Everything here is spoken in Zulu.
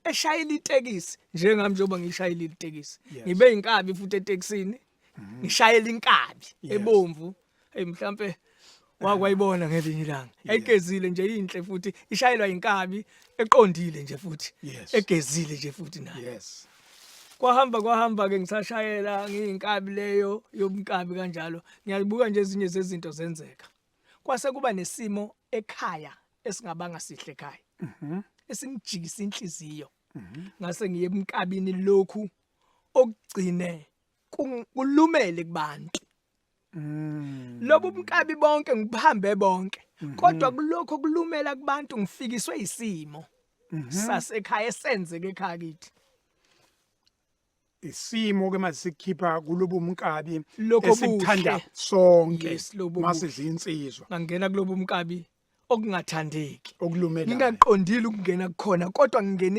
Eshayela itekisi njengami, njengoba ngishayela itekisi. Ngibe inkabi futhi etekisini, ngishayela inkabi ebomvu. Hey, mhlambe wakwayibona ngelinye ilanga, yayigezile nje, inhle futhi, ishayelwa inkabi eqondile nje futhi, egezile nje futhi nayo. Kwahamba kwahamba ke, ngisashayela ngiyinkabi leyo yobunkabi kanjalo, ngiyazibuka nje ezinye zezinto zenzeka. Kwase kuba nesimo ekhaya esingabanga sihle ekhaya, esingijikisa inhliziyo. Ngase ngiye ebunkabini lokhu okugcine kulumele kubantu. Lobu bunkabi bonke ngibuhambe bonke, kodwa kulokho kulumela kubantu ngifikiswe isimo sasekhaya esenzeke ekhaya kithi. Isimo ke masikhipha kulobu mnkabi Lokho esikuthanda buhle. sonke Yes, lobu masidla insizwa. Ngangena kulobu mnkabi okungathandeki, okulumela, ngingaqondile ukungena kukhona, kodwa ngingena.